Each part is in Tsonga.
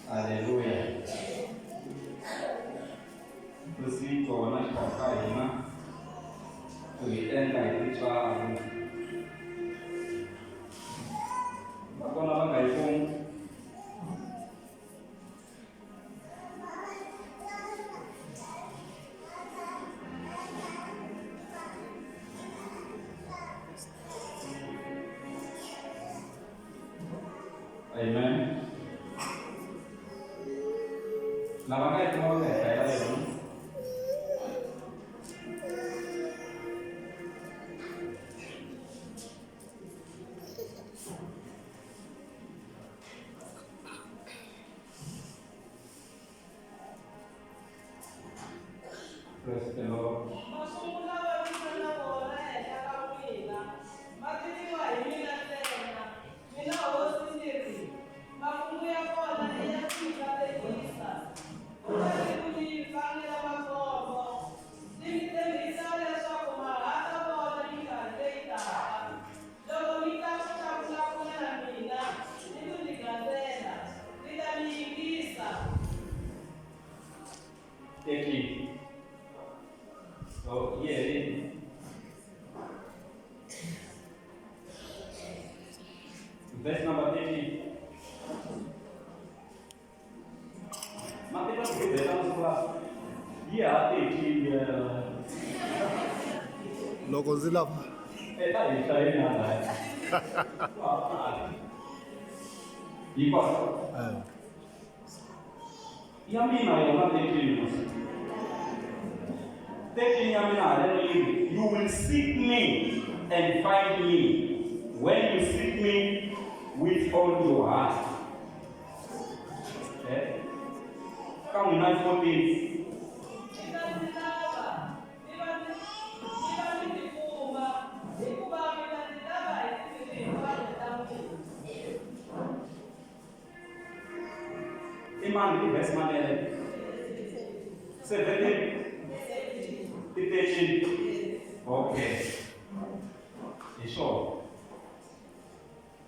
Aleluya. Hosi yi kona xikarhi ka hina ku hi endla hi tintswalo. Va kona va nga yi kumi. Amen. Lava nga yi kuma va nga hi hlayela yona. Praise the Lord. Makungu lawa mi nga na wona ehenhla ka n'wina ma tiviwa hi mina ntsena. Mina hosi ndzi ri, makungu ya kona i ya ku mi katekisa, ku nga ri ku mi vangela makhombo. Ndzi mi tshembisa leswaku ma ha ta vona minkarhi leyi taka. Loko mi ta ku ta vulavula na mina ni ku ndzi gandzela, ndzi ta mi yingisa. 13. So, yi herile. Verse number 13. Ma tiva Bibele ta masiku lawa yi ha 13 ya Loko ndzi lava eka hi hlayeni halaya. Yi kona. eh, Ya mina yona 13 mos. 13 ya mina haleno yi ri, you will seek me and find me when you seek me with all your heart. Eh? Ka n'wina 14. Mi ta ndzi lava, mi va mi mi va mi ndzi kuma, hikuva mi ta ndzi lava hi timbilu hinkwato ta n'wina. I mani i verse mani yaleyo? 17 i 13. Okay. Hi swona.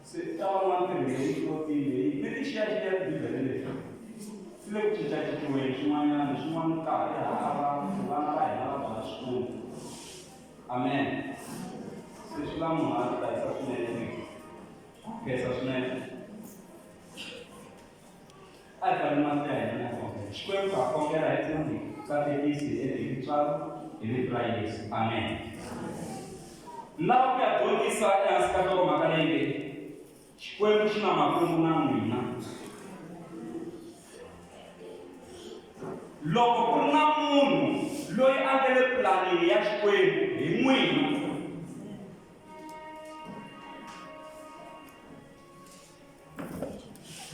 Se ta van'wana tirhi leyi 14 leyi mi ti xiyaxiya Bibele leyi. Swi le ku cincacinciweni swin'wanyana swin'wana nkarhi hava ku vana va hina va byala swikwembu. Amen. Se swi lava munhu a tihlayisa swinene. Khensa swinene. A hi pfaleni mahlo ya hina na khongela. Xikwembu ha khongela hi ku hi katekisi hi endle hi tintswalo hi vito ra Yesu. Amen. Ni lava ku ya dyondzisa ehansi ka nhlokomhaka leyi nge Xikwembu xi na makungu na n'wina. Loko ku ri na munhu loyi a nga le pulanini ya Xikwembu hi n'wina,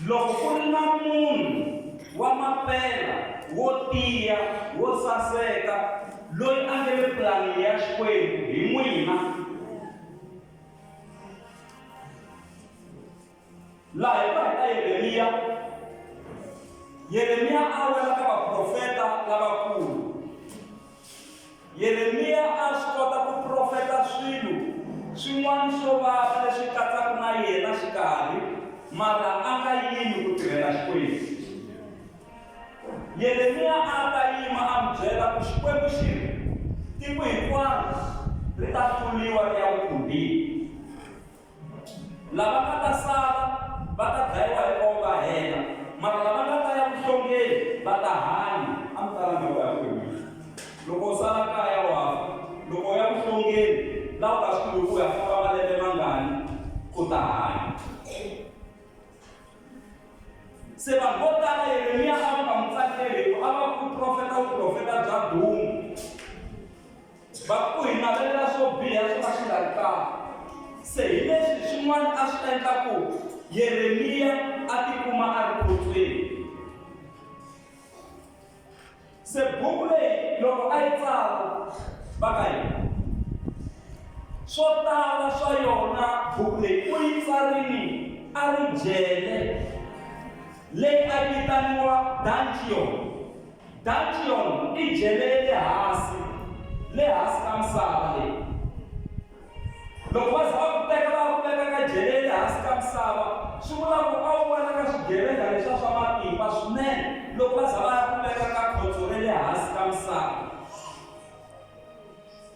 Loko ku ri na munhu wa mampela, wo tiya, wo saseka, loyi a nge le pulanini ya Xikwembu hi n'wina, Laha hi va hi ka Yeremiya. Yeremiya a wela ka vaprofeta lavakulu. Yeremiya a swi kota ku profeta swilo swin'wana swo vava leswi katsaka na yena xikarhi, mara a nga yimi ku tirhela Xikwembu. Yeremiya a ta yima a mi byela ku Xikwembu xi ri, Tiko hinkwaro ri ta hluriwa ri ya vukhumbini. Lava nga ta sala va ta dlayiwa hinkwavo va hela, mara lava nga ta ya vuhlongeni va ta hanya. A mi talanga ku ya kwihi? Loko u sala kaya wa fa, loko u ya vuhlongeni laha u nga swi tivi ku u ya famba malembe mangani u ta hanya. Se vanhu vo tala Yeremiya a va nga n'wi tsakeli hikuva a va ku profeta vuprofeta bya dumu. Va ku hi navelela swo biha swo ka swi nga ri kahle. Se hi leswi swin'wana a swi endla ku Yeremiya a tikuma a ri khotsweni. Se buku leyi loko a yi tsala va ka hina swo tala swa yona buku leyi u yi tsarini a ri jele leyi a yi vitaniwa dungeon. Dungeon i jele ya le hansi, le hansi ka misava leyi. Loko va za va ku teka va ya ku veka ka jele ya le hansi ka misava, swi vula ku a wu wela ka swigevenga leswiya swa matimba. loko va za va ya ku veka ka khotso ra le hansi ka misava.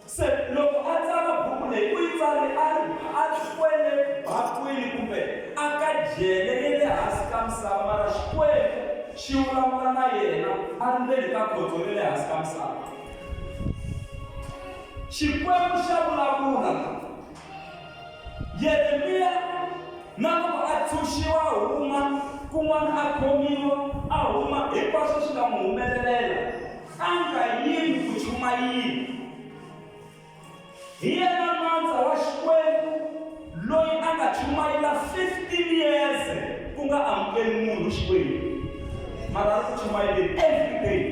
Se loko a tsala buku leyi u yi tsale a ri a ri kwele bakwini kumbe a ka jele ya le hansi ka misava mara Xikwembu xi vulavula na yena a ri ndzeni ka khotso ra le hansi ka misava. Xikwembu xa vulavula. Yeremiya na loko a tshunxiwa a huma kun'wana a khomiwa a huma hinkwaswo swi nga n'wi humelelela a nga yimi ku chumayila. Hi yena nandza wa Xikwembu loyi a nga chumayela 15 years ku nga amukeli munhu Xikwembu mara a ri ku chumayeleni everyday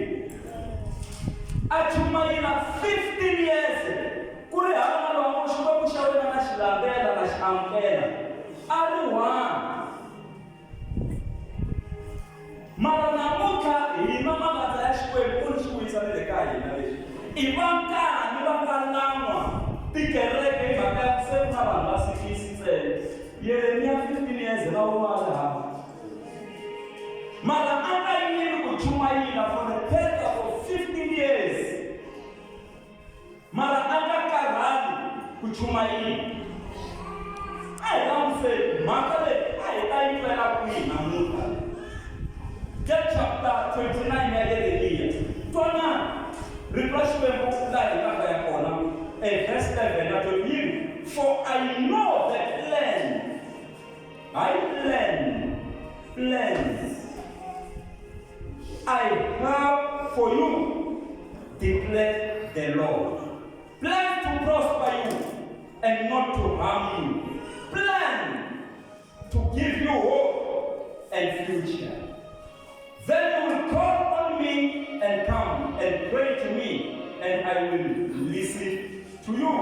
a chumayela 15 years Ku ri hava na loyi a ngo, Xikwembu xa wena na xi landzela, na xi amukela. A ri one. Mara namuntlha hina malandza ya Xikwembu, u ri xi vuyisa ni le ka hina leswi, i vangani va nga lan'wa tikereke hi mhaka ya ku se ku na vanhu va sikisi ntsena? Yeremiya 15 years na wun'we a ri hava. Mara a nga yimi ku chumayila for the period of 15 years. Mara a nga karhali ku chumayila. A hi langutiseni mhaka leyi a hi ta yi twela kwihi namuntlha. Ka chapter 29 ya Yeremiya, twanani rito ra Xikwembu laha hi nga hlaya kona e verse 11 na 12 yi ri, For I know the plan, hayi plan, plans I have for you, declares the Lord. Plan to prosper you and not to harm you. Plan to give you hope and future. Then you will call on me and come and pray to me, and I will listen to you.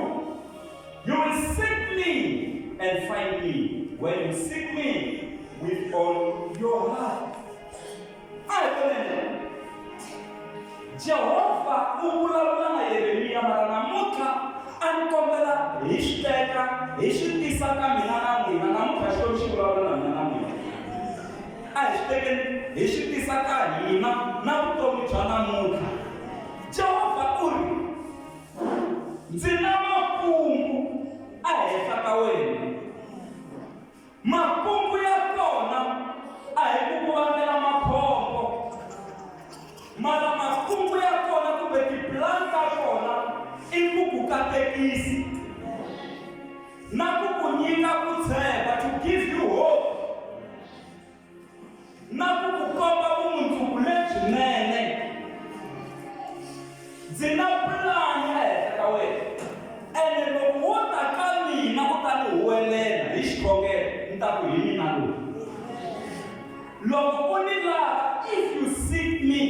You will seek me and find me when you seek me with all your heart. A hi voneni. Jehovha u vulavula na Yeremiya mara namuntlha a ni kombela hi swi teka hi swi tisa ka mina na n'wina namuntlha Xikwembu xi vulavula na mina na n'wina a hi swi tekeni hi swi tisa ka hina na vutomi bya namuntlha Jehovha u ri ndzi na makungu ehenhla ka wena Makungu ya kona a hi ku ku vangela makhombo, mara makungu ya kona kumbe tipulani ta kona i ku ku katekisa na ku ku nyika ku tshemba, to give you hope, na ku ku komba vumundzuku lebyinene. Ndzi na pulani ehenhla ka wena, ene loko wo ta ka mina u ta ni huwelela hi xikhongelo, ni ta ku hi mina loyi. Loko u ni lava, if you seek me,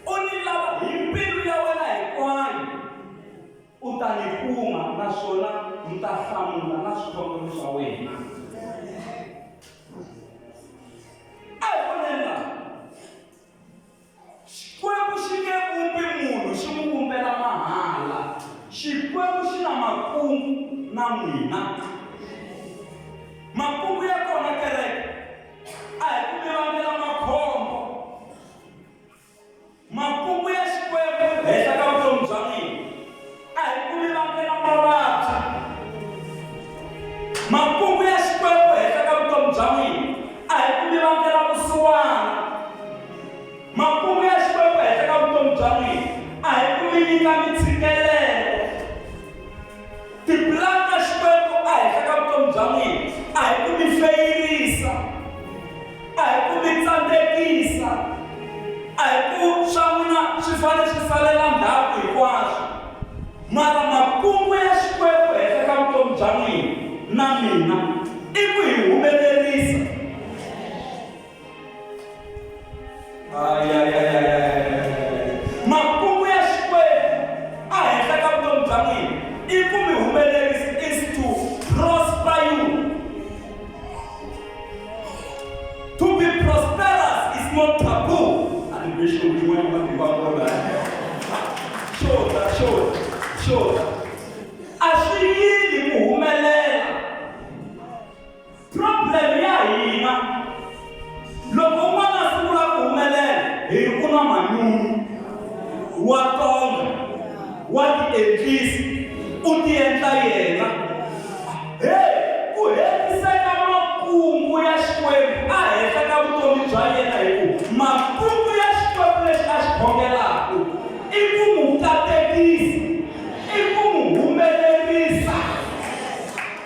u ni lava hi mbilu ya wena hinkwayo, U ta ni kuma naswona ni ta hlamula na swikhongelo swa wena. A hi voneni laha. Xikwembu xi nge vumbi munhu xi n'wi vumbela mahala. Xikwembu xi na makungu na n'wina. Makungu ya kona kereke a hi ku mi vangela makhombo. Makungu ya Xikwembu henhla ka vutomi bya n'wina a hi ku mi vangela mavabyi. Makungu ya Xikwembu henhla ka vutomi bya n'wina a hi ku mi vangela vusiwana. Makungu ya Xikwembu henhla ka vutomi bya n'wina a hi ku mi nyika mitshikelelo. Tipulani ta Xikwembu ehenhla ka vutomi bya n'wina a hi ku mi feyirisa, a hi ku mi tsandzekisa, a hi ku swa n'wina swi fanele swi salela ndzhaku hinkwaswo. Mara makungu ya Xikwembu henhla ka vutomi bya n'wina na mina i ku hi humelerisa. Makungu ya Xikwembu ehenhla ka vutomi bya n'wina i ku mi humelerisa, is to prosper you. To be prosperous is not taboo. A ni be xo yin'wana matimba kona. Xota, xota, xota. A swi yili ku humelela. Problem ya hina loko un'wana a sungula ku na manyunyu wa tonga wa tiendlisa u tiendla yena he ku hetiseka makungu ya Xikwembu a henhla ka vutomi bya yena hi ku makungu ya Xikwembu lexi a xi khongelaka i ku n'wi katekisa i ku n'wi humelerisa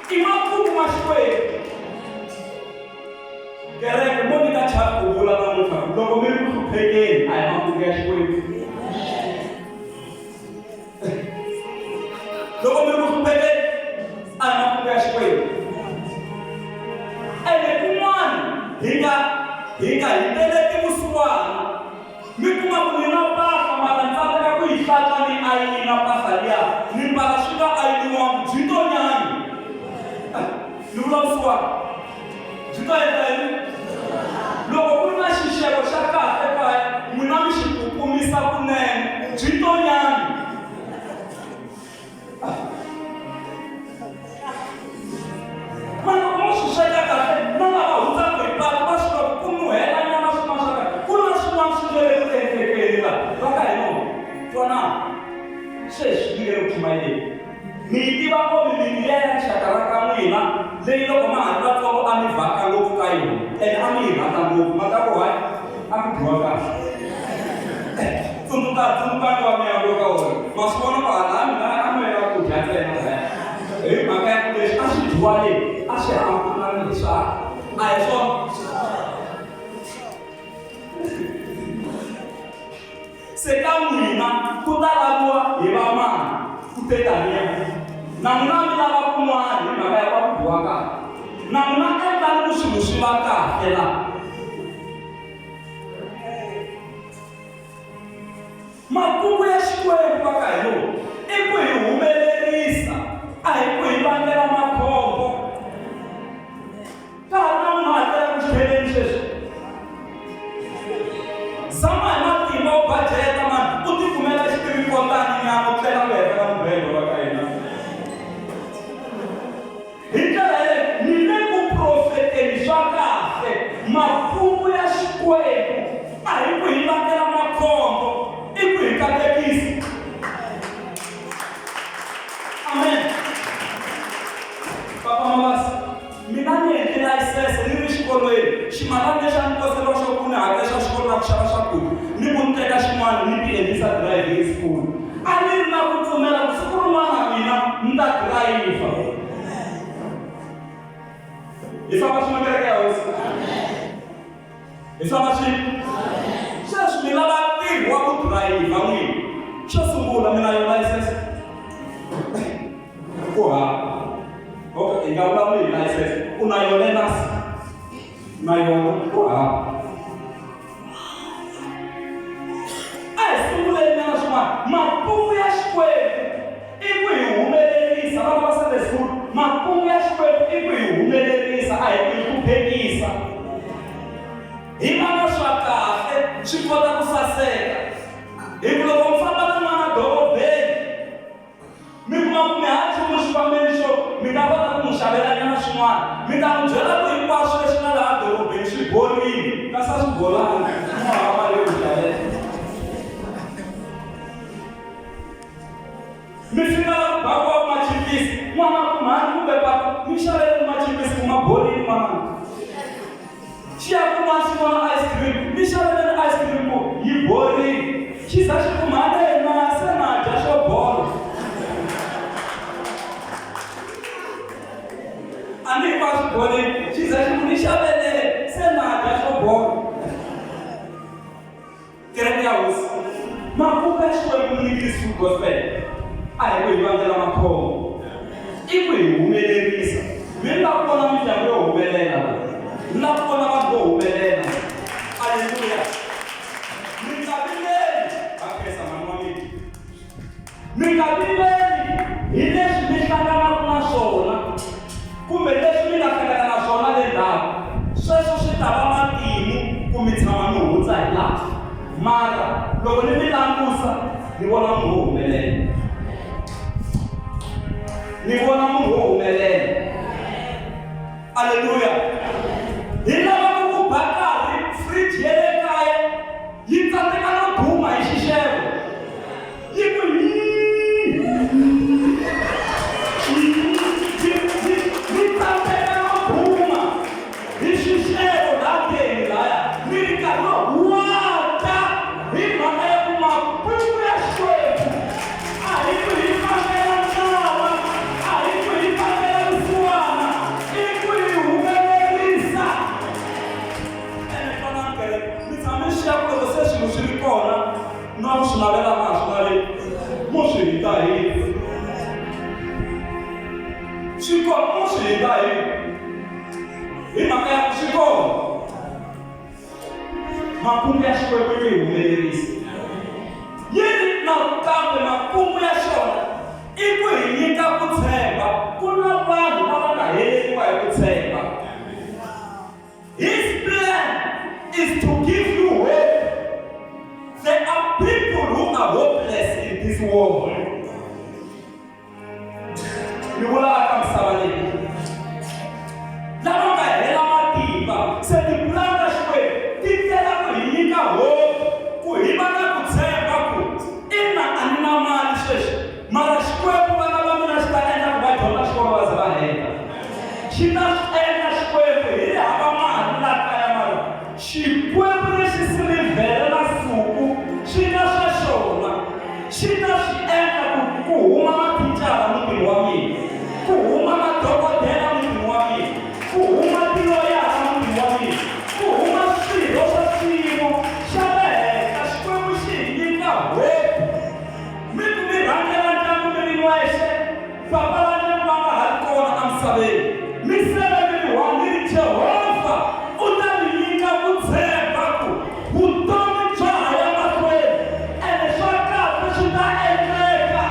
i makungu ma Xikwembu. Kereke mo ni nga chavi ku vula namuntlha ku loko mi ri ku hluphekeni a hi makungu ya Xikwembu. Loko mi ri ku hluphekeni a hi makungu ya Xikwembu. Ene kun'wana hi nga hi nga hiteleti vusiwana mi kuma ku ni na mpahla mara ni tsandzeka ku yi hlantswa ni ayina mpahla liya ni mbala swi nga ayiniwangi byi to nyanya ni vula vusiwana byi ta endla yini loko ku ri na xixevo xa kahle kaya n'wina mi xi kukumisa kunene byi to nyanya Mara loko mo swi sweka kahle na lava hundzaka hi patu va swi tiva ku ku nuhela nyama swin'wana swa kahle ku na swin'wana swi nga le ku endlekeni la va ka hina twanana sweswi mi nge le ku chumayeleni mi yi tiva ngopfu mimiti liya ya rixaka ra ka n'wina leyi loko ma ha ri vatsongo a mi vhaka ngopfu ka yona ene a mi yi rhandza ngopfu mhaka ku hayi a ku dyiwa kahle tsundzuka tsundzukani wa mi ya ka wona ma swi vona ku hala mina a mi yela ku dya ntsena laya hi mhaka ya ku leswi a swi dyiwa le a swi hambana ni leswa a hi swona se ka n'wina ku ta laviwa hi vamani ku te taniya na n'wina mi lava kun'wana hi mhaka ya ku ku dyiwa kahle na n'wina endlani ku swilo swi va kahle laha Makungu ya Xikwembu va ka hina i ku hi humelerisa, a hi ku hi vangela makhombo. Ka ha ri na munhu a hakela ku xiheleni sweswi. Zama hi matimba u bajeta mani u tikumela xitirikotani nyana u tlela u heta na mubedo va ka hina. Hi ndlela yaleyo, ni le ku profeteni swa kahle. Makungu ya Xikwembu a hi ku hi vangela makhombo, i ku hi katekisa. Amen. Papa Mabasa, mina ni endle layisense ni ri xikolweni. Ximalani lexi a ni koseriwa xo ku ni hakela xa xikolo na ku xava swakudya, ni ku ni teka xin'wana ni ti endlisa driving school. A ni ri na ku pfumela ku siku rin'wana mina ni ta dirayivha. Hi famba swin'we kereke ya Hosi. Hi famba swin'we. Sweswi mi lava ntirho wa ku dirayivha n'wina. Xo sungula mi na yo license. Ku hava. Okay, hi nga vulavuli hi license. U na yona learners? Na yona ku hava. A hi sunguleni nyana swin'wana. Makungu ya Xikwembu i ku hi humelerisa. Vana va Sunday school, makungu ya Xikwembu i ku hi humelerisa, a hi ku hi hluphekisa. Hi va na swa kahle swi kota ku saseka. Hi ku loko mi famba na n'wana dorobeni, Mi kuma ku mi ha nchumu xikhwameni xo mi ta kota ku n'wi xavela nyana swin'wana. Mi ta n'wi byela ku hinkwaswo leswi nga laha dorobeni swi borile, kasi a swi bolanga, u hava mali yo n'wi xavela. Mi fika la ku bakiwaka machipisi, n'wana a ku mhani kumbe papa mi xaveleni machipisi ku ma borile n'wananga. Xi ya kun'wana xi vona ice cream, mi xaveleni ice cream ku yi borile. Xi za xi ku mhani na se na dya xo bola. A ni hinkwaswo borile, xi za xi ku ni xaveleni se na dya xo bola. Kereke ya Hosi, makungu ya Xikwembu ni Peaceful Gospel a hi ku hi vangela makhombo, i ku hi humelerisa. Mi ni lava ku vona mindyangu yo humelela la, ni lava ku vona vanhu vo humelela. Aleluya! Mi nga vileli, ha khensa mhani wa mina. Mi nga vileli hi leswi mi hlanganaka na swona kumbe leswi mi nga hlangana na swona le ndzhaku. Sweswo swi ta va matimu ku mi tshama mi hundza hi laha. Mara loko ni mi langusa, ni vona munhu wo humelela. Ni vona munhu wo humelela. Aleluya! Hi lava ku ku ba nkarhi fridge ya le kaya yi tsandzeka no xexo laha ndzeni laya ni ri nkarhi lowu wa ta hi mhaka ya ku makungu ya Xikwembu a hi ku hi fambela ntlawa, a hi ku hi fambela vusiwana, i ku hi humelerisa. Ene twanani kereke, mi tshame mi xiya ku loko se swilo swi ri kona na ku swi navela a ha swi naveli, mo swi hita hi swi kona, mo swi hita hi hi mhaka ya ku swi kona. Makungu ya Xikwembu yi humelerisa yini? Nakambe makungu ya xona i ku hi nyika ku tshemba. Ku na vanhu lava nga heleriwa hi ku tshemba. His plan is to give you hope. There are people who are hopeless in this world. Ni vula ka misava leyi lava nga hela matimba. Se tipulani ta Xikwembu ti tlela ku hi nyika hope, ku hi va na ku tshemba ku ina a ni na mali sweswi, mara Xikwembu vana va mina xi ta endla ku va dyondza xikolo va ze va heta. Xi ta swi endla Xikwembu hi ri hava mali laha kaya, mara Xikwembu lexi silivhere na nsuku swi nga swa xona xi ta swi endla ku ku huma mathicara mutini wa mina, ku huma madokodela mutini wa mina, ku huma tiloyara mutini wa mina, ku huma swirho swa xiyimo xa le henhla. Xikwembu xi hi nyika hope. Mi ku mi rhangela ndyangu mi ri wexe, papa va ndyangu va nga ha ri kona emisaveni, mi sele mi ri one, ni ri Jehovha u ta mi nyika ku tshemba ku vutomi bya ha ya mahlweni ene swa kahle swi ta endleka.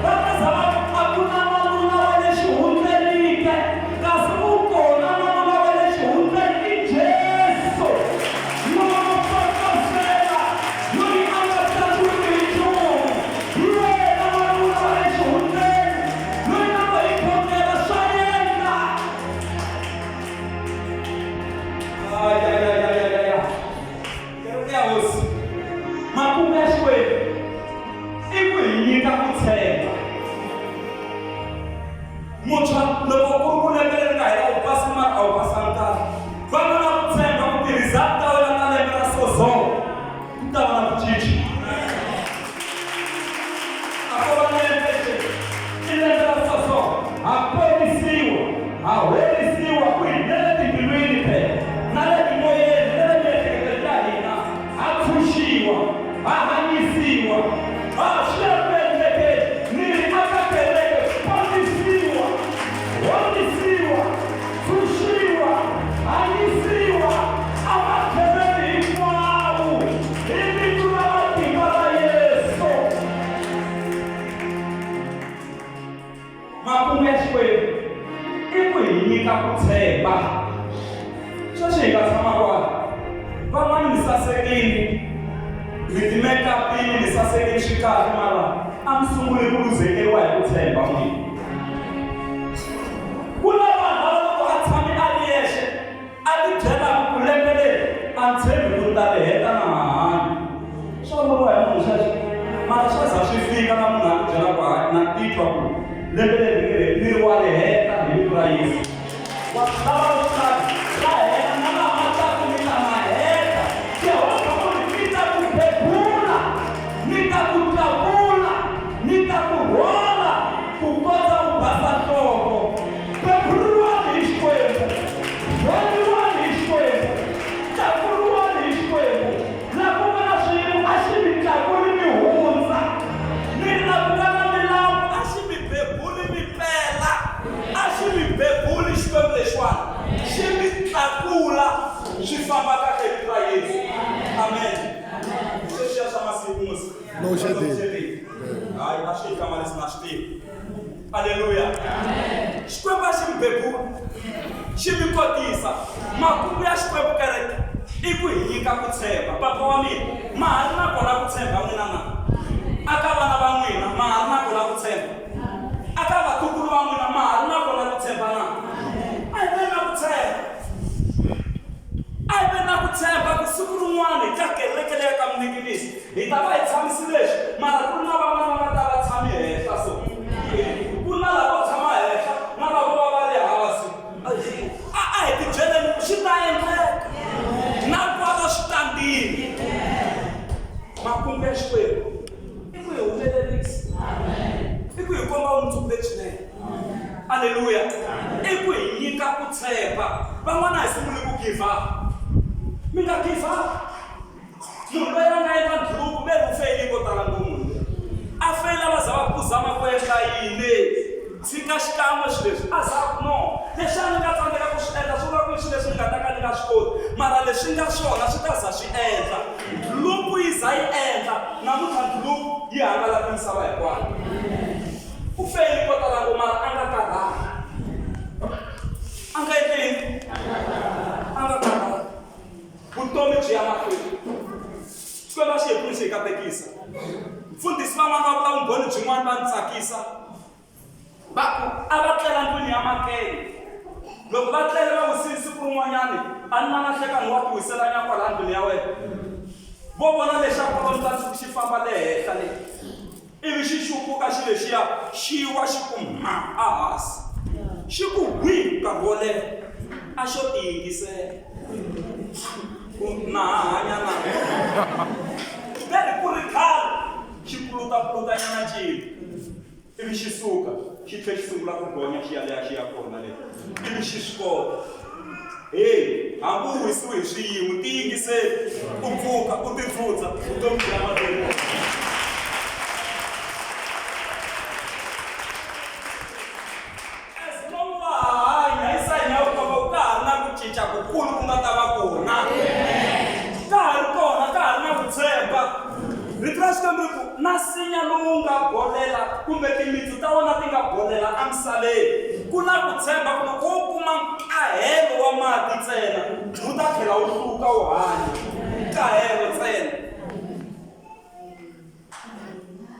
Va ta za va ku a ku na wanuna wa le xihundleni ke, kasi u kona wanuna wa le xihundleni, i Jesu lowo fafazela, loyi a nga tlangiwiki hi nchumu. Hi wena wanuna wa le xihundleni loyi loko hi khongela swa endla. Ay, ay, ay, ay, ay, ay. Kereke ya Hosi, makungu ya Xikwembu i ku hi nyika ku tshemba. Muntshwa, loko ku ri ku lembe leri nga hela u pasi mara a wu pasanga kahle, va nga na ku tshemba ku ti-result ta wena ta lembe ra sozo ku ta va na ku cinca. A ko va lembe xe, i lembe ra sozo. Ha ponisiwa, ha horisiwa kwihi na le timbilwini phela, na le timoyeni, na le miehleketweni ya hina. Ha tshunxiwa, ha hanyisiwa, ha swi ya ku endlekeni. Ni ri aka kereke, ponisiwa, horisiwa, tshunxiwa, hanyisiwa ematlhelweni hinkwawo hi vito ra matimba ra Yesu. Makungu ya Xikwembu i ku hi nyika ku tshemba. Sweswi hi nga tshama kwala, van'wani mi sasekile, mi ti-make-up-ini, mi sasekile, swi kahle, mara a mi sunguli ku luzekeriwa hi ku tshemba n'wina. Ku na vanhu lava loko a tshame a ri yexe a ti byelaka ku lembe leri a ni tshembi ku ni ta ri heta na ha hanya. Swa vuriwa hi munhu sweswo, mara swa za swi fika na munhu a ti byela ku hayi, na titwa ku lembe leri ni ri ni ri wa ri heta hi vito ra Yesu. Wa swi lava leswaku ra hela na lama taka mi ta ma heta. Yehovha u ri, Ni ta ku bebula, ni ta ku tlakula, ni ta ku rhwala ku kondza u basa nhloko. Beburiwani hi Xikwembu, rhwaliwani hi Xikwembu, tlakuriwani hi Xikwembu. Laha ku nga na swiyimo a xi mi tlakuli mi hundza, ni ri laha ku nga na milambu a xi mi bebuli mi pela, a xi mi bebuli Xikwembu lexiwani, xi mi tlakula swi famba kahle hi vito ra Yesu. Amen. Sweswiya swa masiku musi. Load shedding. Hayi, a swi hi hlamarisi, na swi tivi. Aleluya. Xikwembu a xi mi bebuli, xi mi kotisa. Makungu ya Xikwembu kereke i ku hi nyika ku tshemba. Papa wa mina, ma ha ri na kona ku tshemba n'wina na? Aka vana va n'wina ma ha ri na kona ku tshemba? Aka vatukulu va n'wina ma ha ri na kona ku tshemba na? A hi ve na ku tshemba. A hi ve na ku tshemba ku siku rin'wana ka kereke leya ka Mnikinisi hi ta va hi tshamise leswi, mara ku ri na van'wana va nga ta va tshami henhla so. Ku na lavo tshama henhla na lavo va va le hansi. A hi tibyeleni ku swi ta endleka. Halleluya. I ku hi nyika ku tshemba. Van'wana a hi sunguli ku give up. Mi nga give up. Munhu loyi a nga endla ndhuluku ve ri u feyile ko tala ngopfu munhu loyi. A feyila va za va ku zama ku endla yini? Tshika xikan'we swilo leswi. A za a ku no, leswi a ni nga tsandzeka ku swi endla swi vula ku i swilo leswi ni nga ta ka ni nga swi koti, mara leswi nga swona swi ta za swi endla. Ndhuluku yi za yi endla, namuntlha ndhuluku yi hangalake misava hinkwayo. U feyile ko tala ngopfu mara a nga karhali. A nga endli yini? A nga karhali. Vutomi byi ya mahlweni. Xikwembu a xi hi pfuni xi hi katekisa. Mfundhisi van'wana va vula vumbhoni byin'wana va ni tsakisa. Va ku a va tlela ndlwini ya makenya. Loko va tlele va wisile siku rin'wanyani, a ni na na nhlekani wa tiwisela nyana kwalaya ndlwini ya wena. Vo vona lexa kwalomu ka nsuku xi famba le henhla le. Ivi xi xupuka xi lexiya xi wa xi ku mha ehansi. Xi ku hwi nkarhi wo leha. A xo tiyingisela. Ku na ha hanya na? Ve ri ku ri khale xi pulutapulutanyana ncila. Ivi xi suka xi tlhe xi sungula ku gonya xi ya le a xi ya kona le. Ivi xi swi kota. Heyi, hambi u wisiwe hi swiyimo, tiyingiseli, u pfuka, u titsutsa, vutomi byi ya mahlweni. As long wa ha hanya, hi sayini ya ku komba ku ka ha ri na ku cinca kukulu ku nga ta va kona. Ka ha ri kona, ka ha ri na ku tshemba. Rito ra Xikwembu ri ku, Na nsinya lowu nga bolela kumbe timitsu ta wona ti nga bolela emisaveni, ku na ku tshemba ku loko wo kuma nkahelo wa mati ntsena, wu ta tlhela wu hluka wu hanya. Nkahelo ntsena.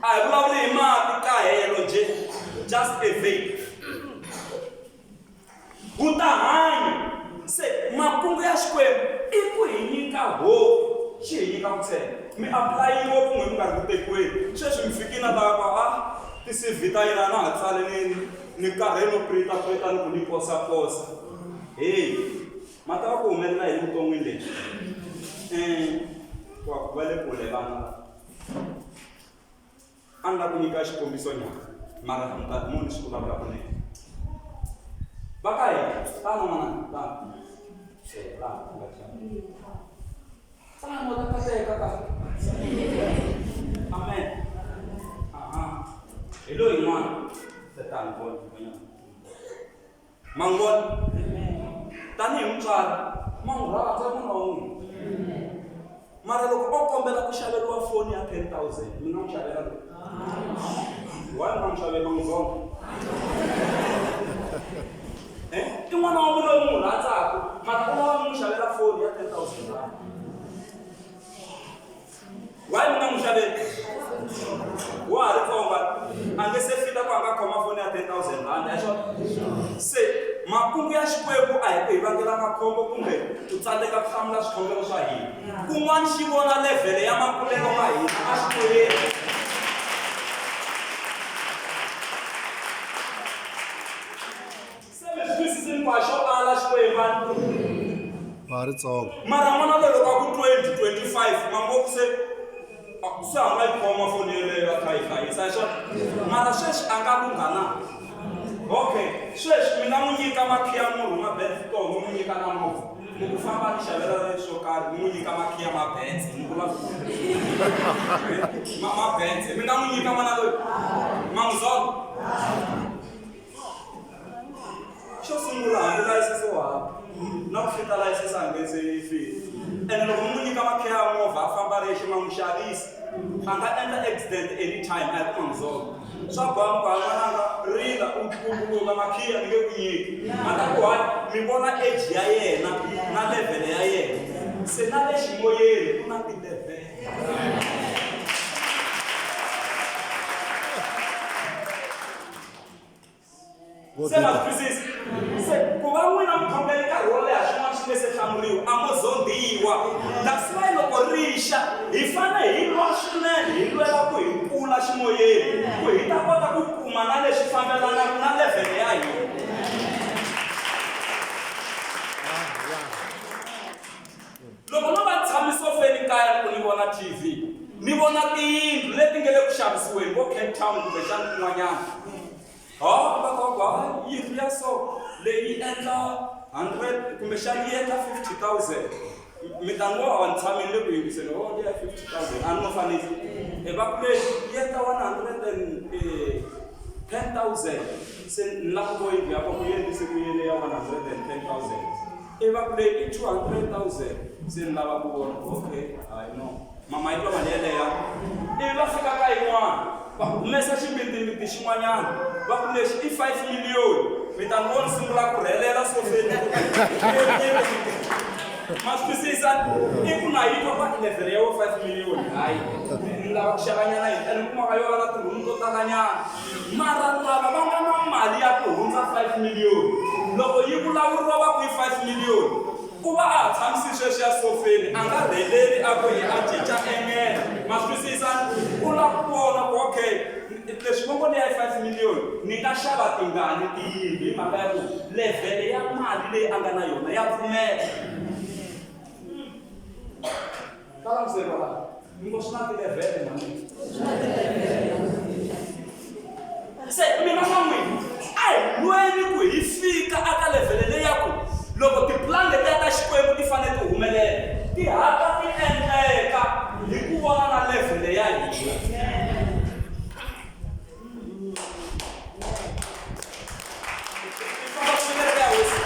A hi vulavuli hi mati, nkahelo njhe, just a vape. Wu ta hanya. Se makungu ya Xikwembu i ku hi nyika hope, xi hi nyika ku tshemba. Mi apply ngopfu n'we mi nga ri ku tekiweni. Sweswi mi fikile na ta ku a ti-C_V ta yena a na ha tsali ni ni karhele no printa printa ni ku ni posa posa. Heyi ma ta va ku humelela yini vuton'wini lebyi? Wa ku va le kule vana lava. A ni lava ku nyika xikombiso nyana mara ni ta mo ni swi vulavula kunene. Va ka hina tana n'wananga tana e tana u nga chavi tana u ta kateka ka amen aha hi loyi n'wana se tana vona vona ma n'wi vona tanihi mutswari ma n'wi rhandza n'wana wa n'wina mara loko o kombela ku xaveriwa foni ya 10000 mi nga n'wi xavela loyi why mi nga n'wi xaveli ma n'wi zonda eh i n'wana wa n'wina loyi mi n'wi rhandzaka mara u lava mi n'wi xavela foni ya 10000 rand Why mi nga n'wi xaveli? Wa ha ri tsongo a nge se fita ku a nga khoma foni ya 10000 rand a swona se makungu ya Xikwembu a hi ku hi vangela makhombo kumbe ku tsandzeka ku hlamula swikhongelo swa hina kun'wana xi vona levhele ya makulelo ma hina a ximoyeni Se mi swi twisisini ku a xo ala Xikwembu a ni. Va ha ri tsongo. Mara n'wana loyi loko a ku 20, 25 ma ngo se se a nga yi khoma foni yeleyo a kha yi hlayisa hi swona mara sweswi a nga lungha na okay sweswi mi nga n'wi nyika makhiya murhu ma benz to mi n'wi nyika na movha mi ku famba ni xavela swo karhi mi n'wi nyika makhiya ma benz mi vula ma ma benz mi nga n'wi nyika n'wana loyi ma n'wi zonda Xo sungula hambi layisense wa hava na ku fita layisense a nge se yi fiki ene loko mi n'wi nyika makhiya ya movha a famba rexe ma n'wi xavisa a nga endla accident anytime a hi ku ma n'wi zonda swa boha mi ku ha n'wananga rila u tumbuluka makhiya ni nge ku nyiki a ta ku hayi mi vona age ya yena na level ya yena se na le ximoyeni ku na ti-level Se ma swi twisisa? Se ku va n'wina mi khongele nkarhi wo leha swin'wana swi nge se hlamuriwa, a mo zondhiwa. That's why loko ri xa hi fane hi lwa swinene hi lwela ku hi kula ximoyeni ku hi ta kota ku kuma na leswi fambelanaka na level ya hina. Loko no va ni tshame sofeni kaya loko ni vona TV, ni vona tiyindlu leti nge le ku xavisiweni vo Cape Town kumbexana kun'wanyana. Ho, va ku ku hayi yindlu ya so leyi yi endla 100 kumbexana yi endla 50 000. Mi ta ni wa ni tshamile le ku yingiseni, o leya 50 000, a ni no fanisa. E va ku leyi yi endla 110 000, se ni lava ku yindlu ya kona ku endlise ku yini ya 110 000. I va ku leyi i 200 000, se ni lava ku vona. Okay, hayi no, mama yi twa mali yeleyo. Ivi va fika ka yin'wana, va humesa ximbitimbiti xin'wanyana, va ku lexi i 5 million. Mi ta ni vona sungula ku rhelela sofeni. Ma swi twisisa? I ku na yi twa ka level ya wo 5 million, hayi, ni lava ku xavanyana yini, ene kumaka yo va na tirhumu to talanyana. Mara lava va nga na mali ya ku hundza 5 million, loko yi vulavuriwa va ku yi 5 million, ku va a ha tshamisi sweswiya sofeni, a nga rheleli a ku yi a cinca engele. Ma swi twisisa? U lava ku vona ku okay, leswi va ngo ni ya yi 5 million, ni nga xava tingani tiyindlu, hi mhaka ya ku level ya mali leyi a nga na yona ya pfumela. Ta lamuseriwa laha mi ngo swi na tilevhele mani. Se mina na n'wina a hi lweni ku hi fika aka levhele leyi ya ku loko tipulani letiya ta Xikwembu ti fanele ti humelela, ti hatla ti endleka hi ku vona na levhele ya hina. Famba swinene ya hosi.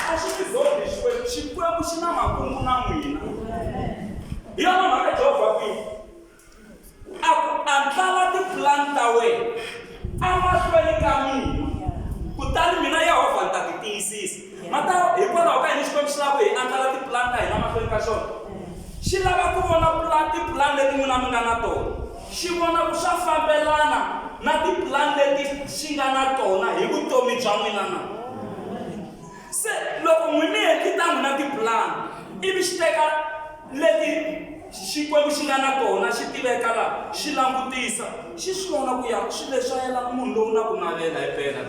A xi tizondhi Xikwembu. Xikwembu xi na makungu na n'wina. Hi yona mhaka Jehovha kwini a ku andlala tipulani ta wena amahlweni ka mina, kutani mina Yehovha ni ta ti tiyisisa. Mata hikwalaho ka yini Xikwembu xi lava ku hi andlala tipulani ta hina mahlweni ka xona? Xi lava ku vona tipulani leti n'wina mi nga na tona, xi vona ku swa fambelana na tipulani leti xi nga na tona hi vutomi bya n'wina na. Se loko n'wi mi endli ta n'wina tipulani, ivi xi teka leti Xikwembu xi nga na tona, xi tiveka la, xi langutisa, xi swi vona ku ya swilo leswi swa yelana munhu lowu na ku navela hi pela.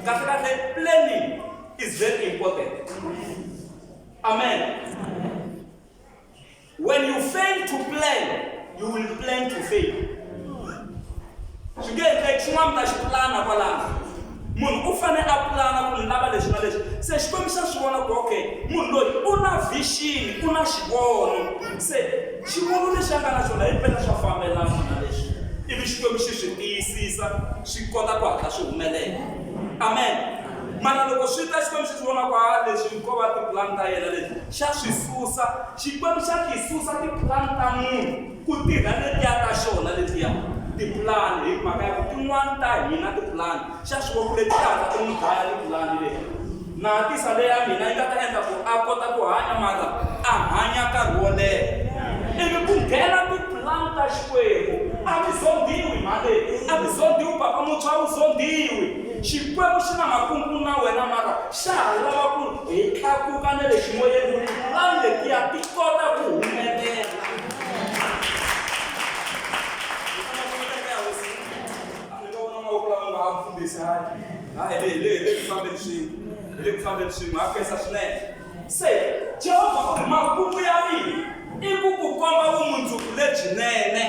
Kahle kahle, planning is very important. Amen. When you fail to plan, you will plan to fail. Swi nge endleki xin'wana mi ta xi pulana kwalano. Munhu u fanele a pulana ku ni lava leswi na leswi. Se Xikwembu xa swi vona ku okay, munhu loyi u na vision, u na xivono. Se xivono lexi a nga na xona hi mpela swa fambelana na leswi, ivi Xikwembu xi swi tiyisisa, swi kota ku hatla swi humelela. Amen. Mara loko swi ta Xikwembu xi swi vona ku ha leswi ko va tipulani ta yena leswi, xa swi susa. Xikwembu xa ti susa tipulani ta munhu ku tirha letiya ta xona letiya tipulani, hi mhaka ya ku tin'wani ta hina tipulani xa swi vona ku leti ti hatla ti n'wi dlaya. Tipulani leti na tisa leya mina yi nga ta endla ku a kota ku hanya, mara a hanya nkarhi wo leha. Ivi ku nghena tipulani ta Xikwembu, a mi zondiwi mhani leyi, a mi zondiwi papa muntshwa, a wu zondiwi. Xikwembu xi na makungu na wena, mara xa ha lava ku hi tlakuka na le ximoyeni ku tipulani letiya ti kota ku humelela. Ni nga vona mavoko lama nga ha mfundhisi. Hayi, hayi, hi le ku fambeni swin'we, hi le ku fambeni swin'we. Ha khensa swinene. Se Jehovha u ri makungu ya mina i ku ku komba vumundzuku lebyinene.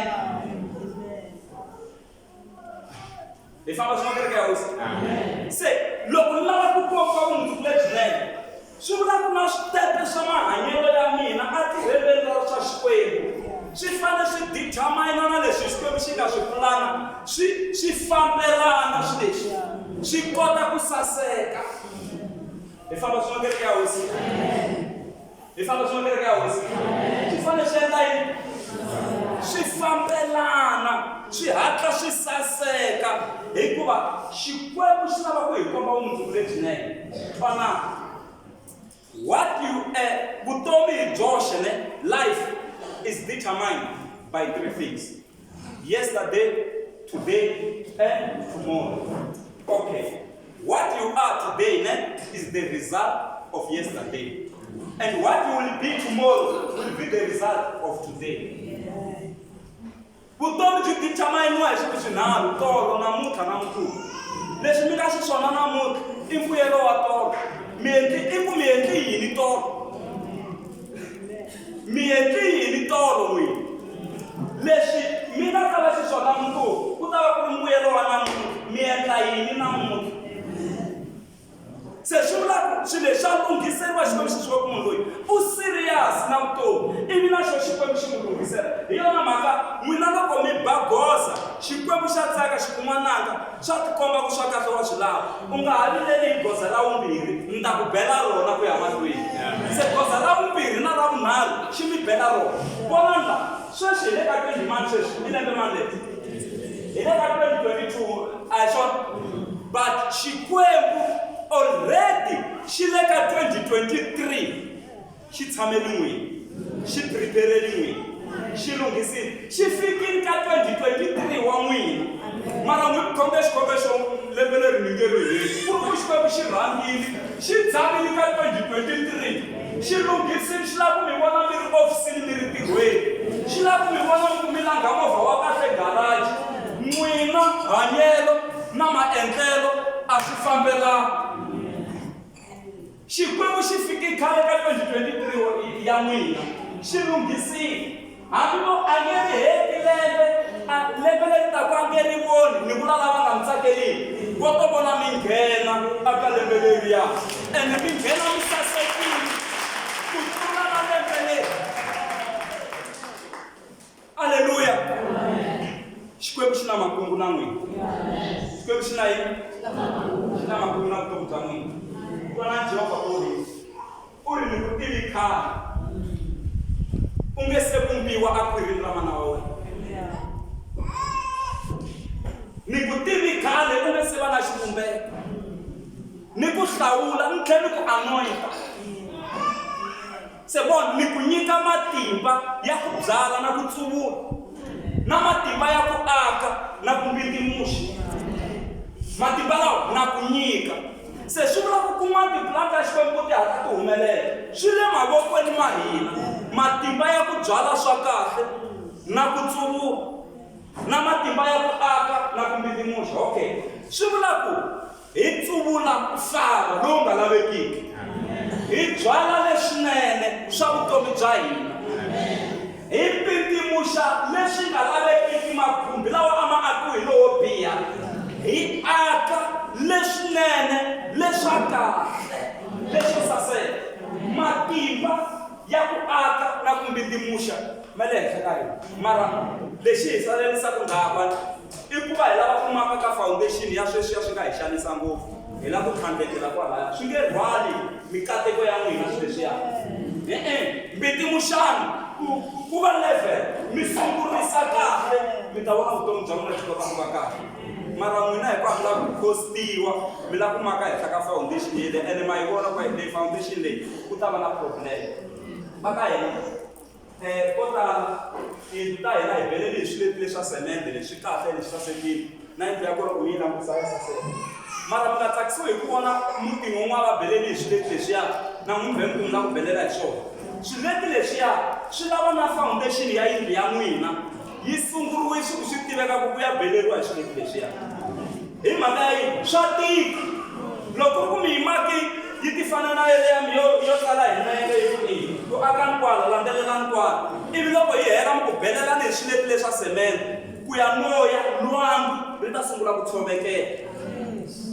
Hi famba swin'we, kereke ya hosi? Se loko ni lava ku komba vumundzuku lebyinene, swi vula ku na switepe swa mahanyelo ya mina a tirheleni ra swa Xikwembu swi fanele swi determine na leswi Xikwembu xi nga swi pulana, swi fambelana, swi leswi swi kota ku saseka. Hi famba swin'we, kereke ya hosi? Hi famba swin'we, kereke ya hosi? Swi fanele swi endla yini? Swi fambelana, swi hatla swi saseka, hikuva Xikwembu xi lava ku hi komba vumundzuku lebyinene. Twanana, what you vutomi hi byoxe ne, life is determined by three things: yesterday, today and tomorrow. Okay, what you are today ne, is the result of yesterday, and what you will be tomorrow will be the result of today. Vutomi byi determiniwa hi swilo swinharhu: tolo, namuntlha na mundzuku. Leswi mi nga xiswona namuntlha i mbuyelo wa tolo. Mi endli i ku mi endli yini tolo? Mi endli yini tolo n'wina? Leswi mi nga ta va xiswona mundzuku ku ta va ku ri mbuyelo wa namuntlha. Mi endla yini namuntlha? Se swi vula ku swilo leswi swa lunghiseriwa Xikwembu xi swi ku munhu loyi u serious na vutomi ivi na xo Xikwembu xi n'wi lunghisela. Hi yona mhaka n'wina loko mi ba goza Xikwembu xa tsaka xi ku n'wananga swa tikomba ku swa kahle wa swi lava u nga ha vileli hi goza ra vumbirhi ni ta ku bela rona ku ya mahlweni. Se goza ra vumbirhi na ra vunharhu xi mi bela rona. Vonani la sweswi hi le ka 20 mani sweswi i lembe mani leri? Hi le ka 2022 a hi swona? But Xikwembu already xi le ka 2023 xi tshameli n'wina, xi prepare-li n'wina, xi lunghisile, xi fikile ka 2023 wa n'wina. Mara n'wi khonge xikhongelo xo lembe leri mi nge ri heli. Ku ri ku Xikwembu xi rhangile, xi tshamile ka 2023, xi lunghisile, xi lava ku mi vona mi ri ofisini mi ri ntirhweni, xi lava ku mi vona mi ku mi langha movha wa kahle garage. N'wina hanyelo na maendlelo a swi fambelani. Xikwembu xi fike khale ka 2023 ya n'wina, xi lunghisile. Hambi vo a nge ri heti lembe, a lembe leri taka a nge ri voni, ni vula lava nga mi tsakeliki, vo to vona mi nghena aka lembe leriya, ene mi nghena mi sasekile ku tlula na lembe leri. Aleluya! Xikwembu xi na makungu na n'wina. Xikwembu xi na yini? Xi na makungu na vutomi bya n'wina. Twanani Jehovha u ri, u ri ni ku tivi khale u nge se vumbiwa akhwirini ra mana wa wena. Ni ku tivi khale u nge se va na xivumbeko. Ni ku hlawula ni tlhela ni ku anointa. Se vona, ni ku nyika matimba ya ku byala na ku tsuvula, na matimba ya ku aka na ku mbindzimuxa. Matimba lawa na ku nyika. Se swi vula ku kuma tipulani ta Xikwembu ti hatla ti humelela. Swi le mavokweni ma hina, matimba ya ku byala swa kahle na ku tsuvula, na matimba ya ku aka na ku mbindzimuxa. Okay. Swi vula ku Hi tsuvula mfava lowu nga lavekiki, hi byala leswinene swa vutomi bya hina, hi pintimuxa leswi nga lavekiki makhumbi lawa a ma akiwe hi lowo biha, hi aka leswinene leswa kahle leswo saseka. Matimba ya ku aka na ku mbindzimuxa ma le henhla ka hina, mara lexi hi salelisaka ndzhaku I ku va hi lava ku maka ka foundation ya sweswiya swi nga hi xanisa ngopfu. Hi lava ku tlhandlekela kwalaya. Swi nge rhwali mikateko ya n'wina sweswiya. E-e, mbiti muxani, ku, ku va level, mi sungurisa kahle, mi ta vona vutomi bya n'wina byi kota ku va kahle. Mara n'wina hikuva mi lava ku costiwa, mi lava ku maka henhla ka foundation yeleyo, ene ma yi vona ku leyi foundation leyi ku ta va na problem. Va ka hina. Ko tala tiyindlu ta hina hi belele hi swileti leswa semende leswi swi kahle ene swi sasekile na yindlu ya kona loko mi yi langutisa ya saseka mara mi nga tsakisiwi hi ku vona mutini wun'wana va belele hi swileti leswiya na n'wina mi vhe mi ku mi lava ku belela hi swona swileti leswiya swi lava na foundation ya yindlu ya n'wina yi sunguriwe swi swi tiveka ku ku ya beleriwa hi swileti leswiya hi mhaka ya yini swa tika loko ku ri ku mi yi maki yi ti fana na yeleya mi yo yo tsala hi nenge yi ku i ku akani kwala landzelelani kwala ivi loko yi hela mi ku belelani hi swileti leswa semende ku ya moya lwangu ri ta sungula ku tshovekela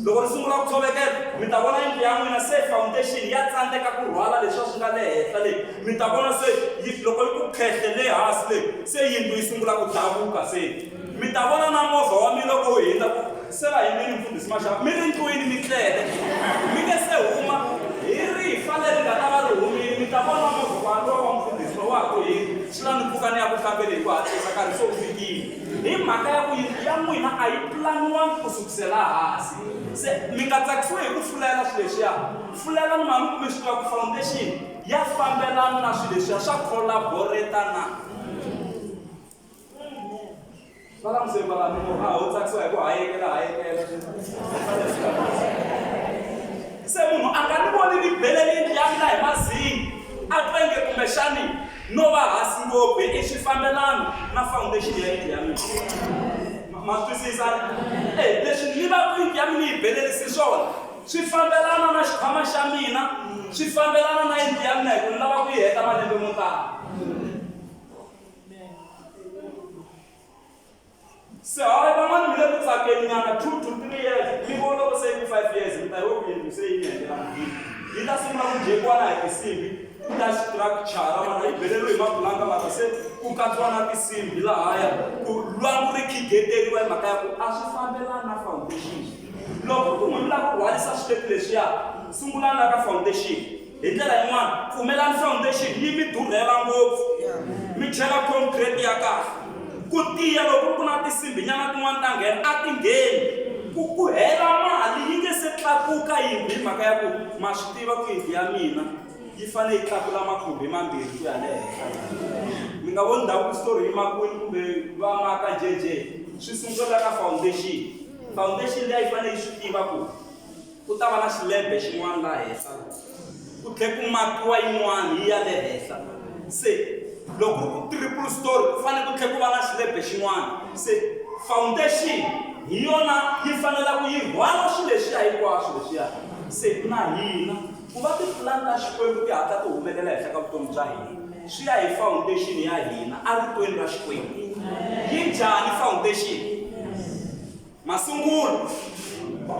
loko ri sungula ku tshovekela mi ta vona yindlu ya n'wina se foundation ya tsandzeka ku rhwala leswiya swi nga le henhla leyi mi ta vona se yi loko yi ku khehle le hansi leyi se yindlu yi sungula ku davuka se Mi ta vona na movha wa mina loko wu hindza ku se va yimile mfundhisi Mashava mi ri ndlwini mi tlele mi nge se huma hi rifa leri nga ta va ri humile mi ta vona movha wa lowa wa mfundhisi lowa ha ku hindza swi la ni pfuka ni ya ku hlambeni hi ku hatlisa nkarhi se wu fikile hi mhaka ya ku yindlu ya n'wina a yi pulaniwangi ku sukusela hansi se mi nga tsakisiwi hi ku fulela swilo leswiya fulelani mhani kumbe swi tiva ku foundation ya fambelana na swilo leswiya swa collaborate na Va la museni va la mi a ho tsakisiwa hi ku hayekela hayekela se munhu a nga ni voni ni belele yindlu ya mina hi mazingi a twa inge kumbexani no va hansi ngopfu i swi fambelana na foundation ya yindlu ya mina ma swi twisisa e leswi ni va ku yindlu ya mina yi belerisi swona swi fambelana na xikhwama xa mina swi fambelana na yindlu ya mina hi ku ni lava ku yi heta malembe mo tala Se hayi van'wana mi le ku tsakeni nyana 2 to 3 years mi vona loko se yi ku 5 years mi ta. ta yi ku yindlu se yi mi hetela mugini yi ta sungula ku jekiwa na hi tinsimbi ta structure mara yi beleriwe hi mapulanga mara se ku katsiwa na tinsimbi lahaya ku lwangu ri khigeteriwa hi mhaka ya ku a swi fambelani na foundation loko ku munhu lava ku rhwalisa switepe leswiya sungulani la ka foundation hi ndlela yin'wana pfumelani foundation yi mi durhela ngopfu mi chela concrete ya kahle ku tiya loko ku na tinsimbhinyana tin'wana ta nghena a ti ngheni ku ku hela mali yi nge se tlakuka yindlu hi mhaka ya ku ma swi tiva ku yindlu ya mina yi fanele yi tlakula makhumbi mambirhi ku ya le henhla mi nga voni ndhawu story yi makwini kumbe va maka njhenjhe swi sungula ka foundation foundation leyi yi fanele yi swi tiva ku ku ta va na xilebe xin'wana laha henhla ku tlhe ku makiwa yin'wana yi ya le henhla se loko ku triple story ku fanele ku tlhe ku va na xilebe xin'wana se foundation hi yona yi fanelaka yi rhwala swilo leswiya hinkwaswo leswiya se na hina ku va tipulani ta xikwembu ti hatla ti humelela henhla ka vutomi bya hina swi ya hi foundation ya hina eritweni ra xikwembu yi njhani foundation masungulo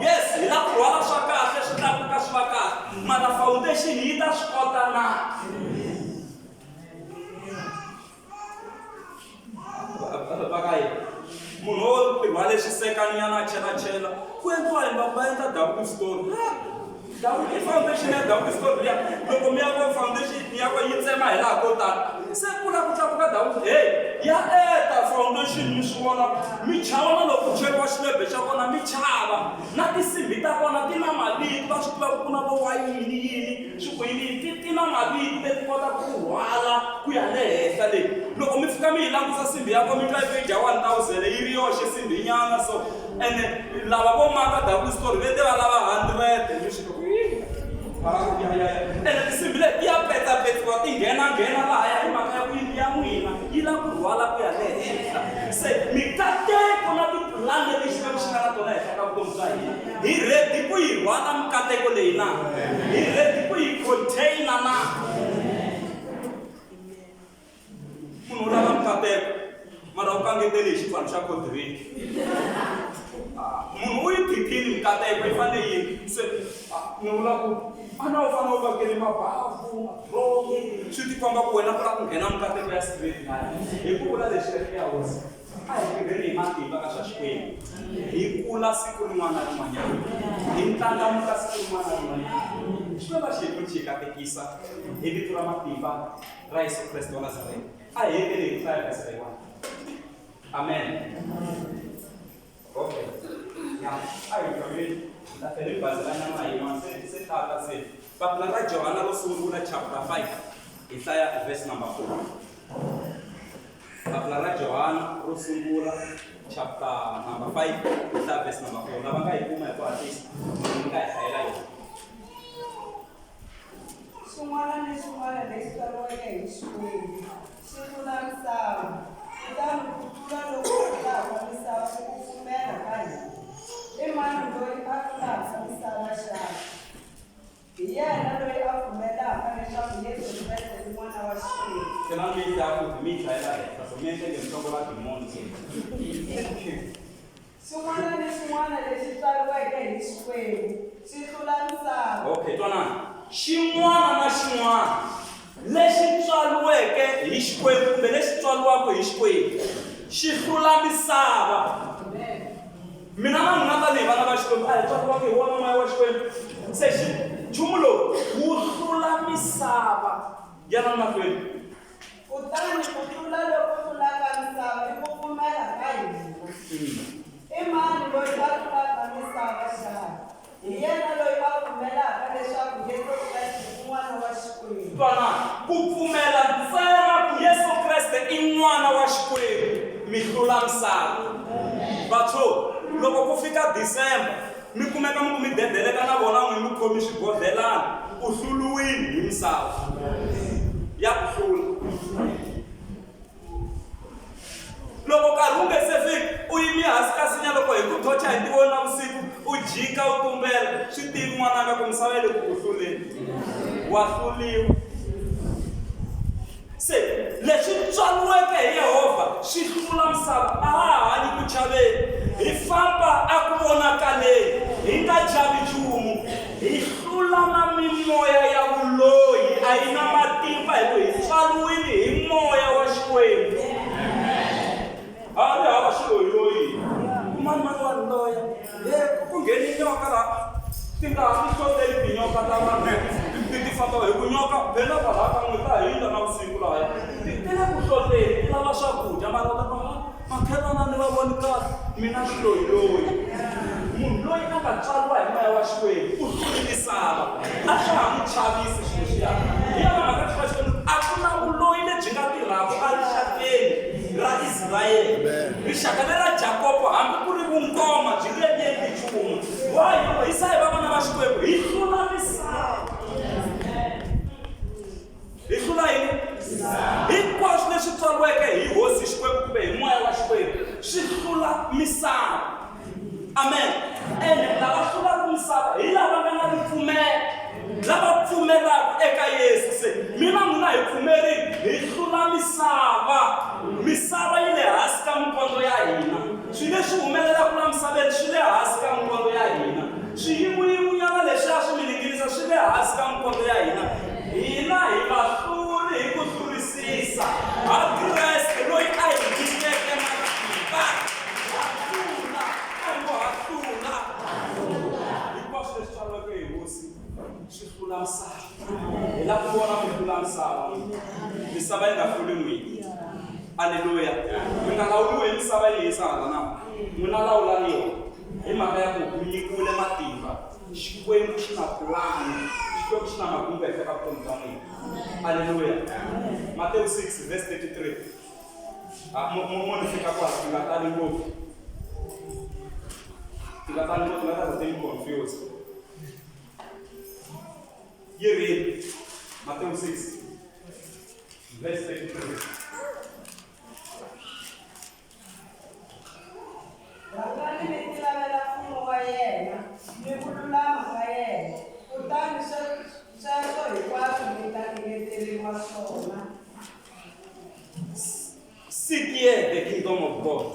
yes hi la ku rhwala swa kahle swi tlakuka swi va kahle mara foundation yi ta swi kota na va ka yini munhu wo tirhwale swisekanyana a chelachela ku endliwa yini va va endla double story double i foundation ya double story liya loko mi ya ko foundation ya ko yi tsema hi laha ko tala se ku la ku tlakuka double hey ya eta foundation mi swi vona mi chava na loko ku cheriwa xilebhe xa kona mi chava na tinsimbhi ta kona ti na mavito va swi tiva ku na vo wa yini yini swi ku yini ti ti na mavito leti kotaka ku rhwala ku ya le henhla leyi loko mi fika mi yi langusa nsimbhi ya kona mi twa yi dya 1000 yi ri yoxe nsimbhi nyana so ene lava vo maka double story ve te va lava 100 mi swi ene tinsimbhi leti ti ya petsapetsiwa ti nghena nghena lahaya hi mhaka ya ku yindlu ya n'wina yi lava ku rhwala ku ya le henhla se mikateko na tipulani leti xikwembu xi nga na tona henhla ka vutomi bya hina hi ready ku yi rhwala mikateko leyi na hi ready ku yi container na munhu u lava mikateko mara u kangetele hi xipfalo xa coldrink munhu u yi phikini mikateko yi fanele yini se ni vula ku a na u fanele u vakele mabavu madrongi swi tikomba ku wena ku lava ku nghena mikateko ya straight laya hi ku vula leswi ya hosi a hi tirheni hi matimba ka swa xikwembu hi kula siku rin'wana na rin'wanyana hi ndlandlamuka siku rin'wana na rin'wanyana xikwembu a xi hi pfuni xi hi katekisa hi vito ra matimba ra yesu kreste wa nazareta a hi hetele hi ku hlaya vhesi leyiwani amen okay ya a hi dyondzeni ta tlhela hi bazela nyama yin'wana se se tata se papila ra johana ro sungula chapter 5 hi hlaya verse number 4 papila ra johana ro sungula chapter number 5 hi hlaya verse number 4 lava nga yi kuma hi ku hatlisa mi nga hi hlayela yona Xin'wana ni xin'wana lexi tswariweke hi Xikwembu xi tlula misava, kutani ku tlula loku tlulaka misava i ku pfumela ka hina. I mani loyi a tlulaka misava xana? Hi yena loyi a pfumelaka leswaku Yesu Kreste i N'wana wa Xikwembu. Tlhela mi yi hlaya futhi mi yi hlayela henhla so mi endleke nhloko ra dimoni se Xin'wana ni xin'wana lexi tswariweke hi Xikwembu xi tlula misava. Okay, twanani. Xin'wana na xin'wana lexi tswariweke hi Xikwembu kumbe lexi tswariwaka hi Xikwembu xi hlula misava. Mina na n'wina tanihi vana va Xikwembu a hi tswariwanga hi wona moya wa Xikwembu. Se xi nchumu lowu wu hlula misava. Yana mahlweni. Kutani ku tlula loku tlulaka misava i ku pfumela ka hina. I mani loyi a tlulaka misava xana? Hi yena loyi a pfumelaka leswaku Yesu Kreste i N'wana wa Xikwembu. Twanani, ku pfumela ntsena ku Yesu Kreste i N'wana wa Xikwembu, mi hlula misava. Vatshuri, loko ku fika December, mi kumeka mi ku mi dedeleka na vona n'wi mi khomi swibodlhelana, u hluriwile hi misava. Ya ku hlula. Loko nkarhi wu nge se fika, u yime hansi ka nsinya loko hi ku thocha hi tivoni navusiku, u jika u tumbela, swi tivi n'wananga ku misava yi le ku ku hluleni. Wa hluriwa. Se leswi tswariweke hi Yehovha swi hlula misava. A ha ha hanyi ku chaveni, hi famba a ku vonakaleni, hi nga chavi nchumu. Hi hlula na mimoya ya vuloyi, a yi na matimba hi ku hi tswariwile hi moya wa Xikwembu. A ri hava xiloyiloyi. Mani mani wa loya. He ku ngheni nyoka laha ti nga ha ti hloteli tinyoka ta vanhu ti ti famba hi ku nyoka phela kwalaha ka n'we ta hindza na vusiku lahaya ti ti le ku hloteni ti lava swakudya mara u ta kuma makhelwana ni va voni kahle mina xiloyiloyi munhu loyi a nga tswariwa hi moya wa Xikwembu u hlule misava a swa ha n'wi chavisi swilo leswiya hi yona mhaka swi va Xikwembu a ku na vuloyi lebyi nga tirhaka erixakeni ra Israyele rixaka lera Jakobo hambi ku ri vungoma byi nge endli nchumu why loko hi sa hi va vana va Xikwembu hi hlula misava hi hlula yini hinkwaswo leswi tswariweke hi hosi Xikwembu kumbe hi moya wa Xikwembu swi hlula misava amen ene lava hlulaka misava hi lava nga na ripfumelo lava pfumelaka eka Yesu se mina n'wina hi pfumerile hi hlula misava misava yi le hansi ka minkondzo ya hina swilo leswi humelelaka la misaveni swi le hansi ka minkondzo ya hina swiyimoyimunyana leswi a swi mininginisa swi le hansi ka minkondzo ya hina hina hi vahluri hi ku hlurisisa ha Kreste loyi a hi nyikeke matimba ha hlula a hi ngo ha hlula hinkwaswo leswi tswariweke hi hosi swi hlula misava hi lava ku vona ku hlula misava misava yi nga hluli n'wina aleluya mi nga lawuriwi hi misava yi hisa hala na n'wina lawulani yona hi mhaka ya ku mi nyikiwile matimba Xikwembu xi na pulani Xikwembu xi na makungu ehenhla ka vutomi bya n'wina aleluya Matewu 6 verse 33 mo ni fika kwala ti nga tali ngopfu ti nga tali ngopfu nga ta ti ni confuse yi ri Matewu 6 verse 33 Rhangani mi tilavela mfumo wa yena ni ku lulama ka yena, kutani sweswo hinkwaswo mi ta engeteriwa swona. Seek ye the kingdom of God.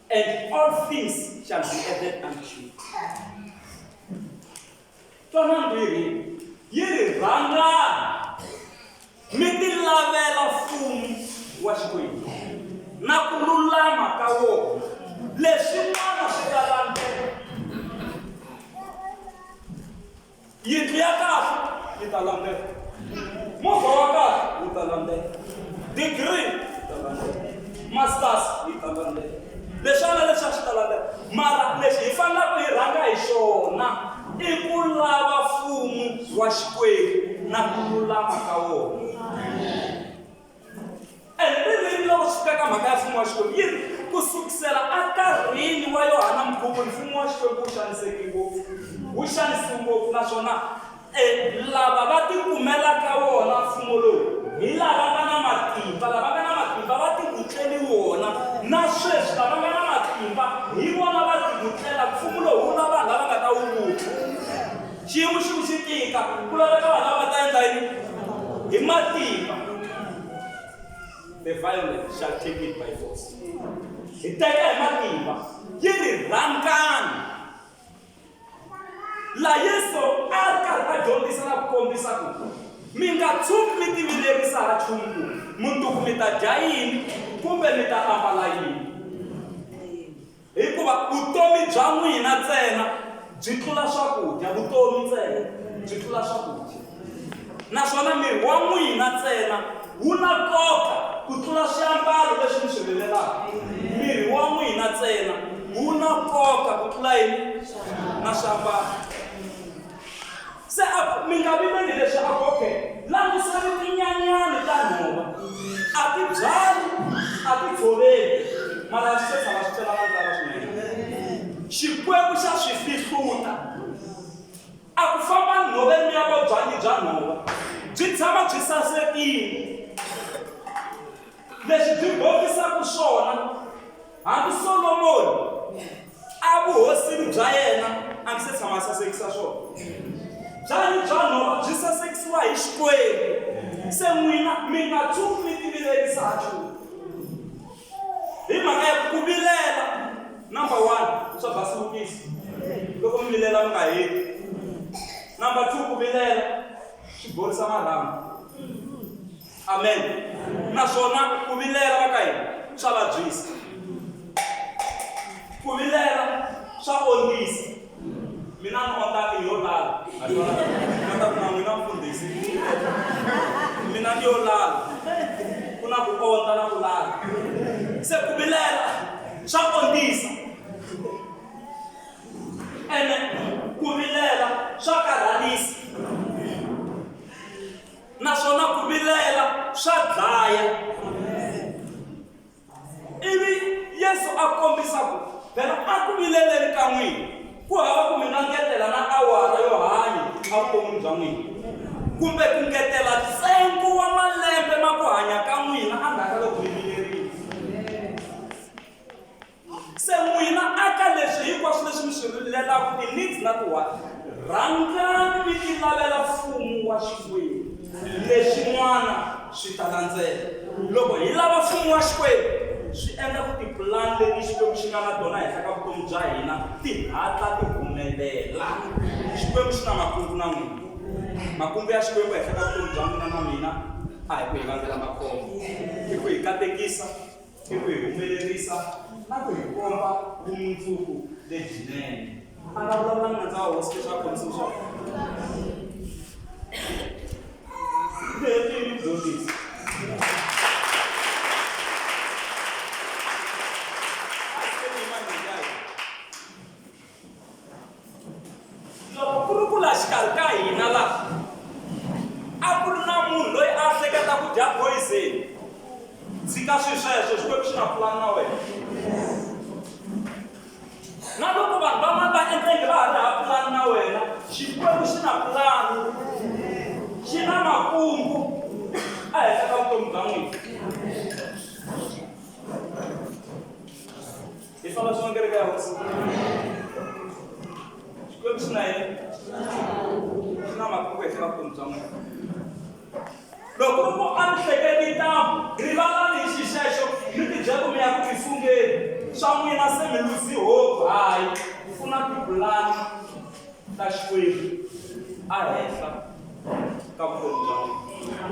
And all things shall be added unto you. Twanani ku yi ri yi ri rhangani mi tilavela mfumo wa Xikwembu na ku lulama ka wona leswin'wana swi ta landzela yindlu ya kahle yi ta landzela movha wa kahle wu ta landzela degree yi ta landzela masters yi ta landzela leswana leswi a swi ta landzela mara lexi hi fanelaka hi rhanga hi xona i ku lava mfumo wa Xikwembu na ku lulama ka wona and ririmi loko swi fika ka mhaka ya mfumo wa Xikwembu yi ri ku sukisela enkarhini wa Yohana Mukhuvuri mfumo wa Xikwembu wu xaniseke ngopfu wu xanisiwe ngopfu naswona lava va tikumelaka wona mfumo lowu hi lava nga na matimba lava nga na matimba va tivutleli wona na sweswi lava nga na matimba hi vona va tivutlela mfumo lowu wu na vanhu lava nga ta wu vutla xiyimo xi xi tika ku laveka vanhu lava va ta endla yini hi matimba the violent shall take it by force hi teka hi matimba yi ri rhangani La Yesu a ri karhi a dyondzisa na ku kombisa ku mi nga tshuki mi tivilerisa ha nchumu ku mundzuku mi ta dya yini kumbe mi ta ambala yini hikuva vutomi bya n'wina ntsena byi tlula swakudya vutomi ntsena byi tlula swakudya naswona miri wa n'wina ntsena wu na nkoka ku tlula swiambalo leswi mi swi rilelaka miri wa n'wina ntsena wu na nkoka ku tlula yini na swiambalo se a ku mi nga vileli leswi a ku okay langusani tinyanyani ta nhova a ti byali a ti tshoveli mara swi se tshama swi cela na ndlala swinene Xikwembu xa swi fihluta A ku famba nhoveni mi ya vo byanyi bya nhova byi tshama byi sasekile. Leswi byi bombisaka swona, hambi Solomoni a vuhosini bya yena a ngi se tshama a sasekisa swona. Byanyi bya nhova byi sasekisiwa hi Xikwembu. Se n'wina mi nga tshuki mi tivilerisa ha nchumu. Hi mhaka ya ku vilela. Number 1, swa basukisa. Loko mi vilela mi nga heti. Number 2, ku vilela swi borisa marhambu. Amen. Naswona ku vilela va ka hina swa vabyisa. Ku vilela swa ondzisa. Mina ni ondza ni yo lala. A swi vona? Ni ta ku na n'wina mfundhisi. Mina ni yo lala. Ku na ku ondza na ku lala. Se ku vilela swa ondzisa. Ene ku vilela swa karhalisa. Naswona ku vilela swa dlaya. Ivi Yesu a kombisa ku, Phela a ku vileleni ka n'wina, ku hava ku mi nga ngetela na awara yo hanya evuton'wini bya n'wina, kumbe ku ngetela ntsengo wa malembe ma ku hanya ka n'wina endzhaku ka loko mi vilerile. Se n'wina aka leswi hinkwaswo leswi mi swi rilelaka, ti-needs na ti-wants, rhangani mi tilavela Mfumo wa Xikwembu, leswin'wana swi ta landzela. Loko hi lava Mfumo wa Xikwembu, swi endla ku tipulani leti Xikwembu xi nga na tona ehenhla ka vutomi bya hina ti hatla ti humelela. Xikwembu xi na makungu na n'wina. Makungu ya Xikwembu ehenhla ka vutomi bya n'wina na mina a hi ku hi vangela makhombo, i ku hi katekisa. I ku hi humelerisa na ku hi komba vumundzuku lebyinene. A nga vulavulanga na ndza wa hosi leswi a khomisiwe swona. Ndzi hetile ku dyondzisa. Loko ku ri ku laha xikarhi ka hina laha a ku ri na munhu loyi a hleketa ku dya poison, tshika swilo sweswo, Xikwembu xi na pulani na wena. Na loko vanhu van'wana va endla ingi va ha ri hava pulani na wena, Xikwembu xi na pulani, xi na makungu ehenhla ka vutomi bya n'wina. Hi famba swin'we kereke ya Hosi. Xikwembu xi na yini? Xi na makungu henhla ka vutomi bya n'wina. Loko ku ri ku a mi hleketi ntambu, rivalani hi xixexo mi tibyela ku mi ya ku tisungeni. Swa n'wina se mi luzi hope. Hayi, ku na tipulani ta Xikwembu ehenhla ka vutomi bya n'wina.